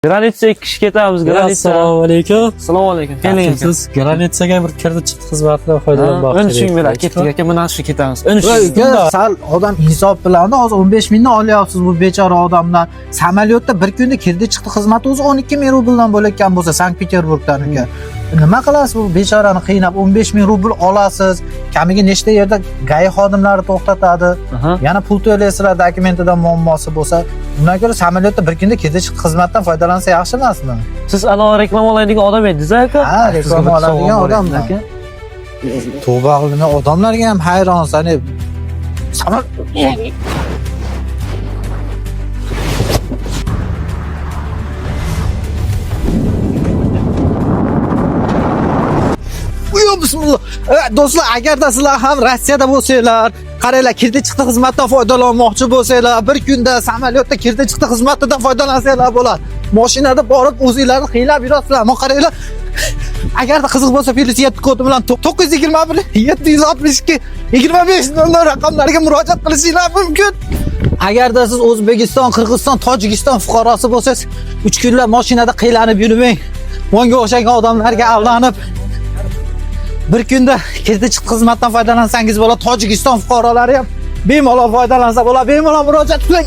Граница kishi ketamiz, граница. Assalomu alaykum. Assalomu alaykum. Keling aka. Siz граница ga bir kirdi chiqdi xizmatidan foydalanmoqchi. 13 ming beradi. Ketdik aka, mana shu ketamiz. 13 Voy ming. uka, sal odam insof bilan hozir 15 mingdan olyapsiz bu bechora odamdan. Samolyotda bir kunda kirdi chiqdi xizmati o'zi 12 ming rubldan bo'layotgan bo'lsa Sankt-Peterburgdan uka. Nima qilasiz bu bechorani qiynab 15 ming rubl olasiz. Kamiga nechta yerda GAI xodimlari to'xtatadi. Aha. Yana pul to'laysizlar dokumentidan muammosi bo'lsa. Undan ko'ra samolyotda bir kunda kirdi chiqdi xizmatdan foydalansa yaxshi emasmi? Siz anavi reklama oladigan odam edingiz aka? Ha, reklama oladigan odamman. Aka. Tavba qildim, odamlarga ham hayronsan. Samol Uyo bismillah. Do'stlar, agarda sizlar ham Rossiyada bo'lsanglar, qaranglar, kirdi chiqdi xizmatdan foydalanmoqchi bo'lsanglar, bir kunda samolyotda kirdi chiqdi xizmatidan foydalansanglar bo'ladi. Mashinada borib o'zinglarni qiynab yurasizlar. Ammo qaranglar, agarda qiziq bo'lsa plus 7 kodi bilan 921 762 25 00 raqamlariga murojaat qilishinglar mumkin. Agarda siz O'zbekiston, Qirg'iziston, Tojikiston fuqarosi bo'lsangiz, 3 kunlab mashinada qiylanib yurmang. Bunga o'xshagan odamlarga aldanib bir kunda kirdi chiqdi xizmatdan foydalansangiz bo'ladi. Tojikiston fuqarolari ham bemalol foydalansa bo'ladi. Bemalol murojaat qiling.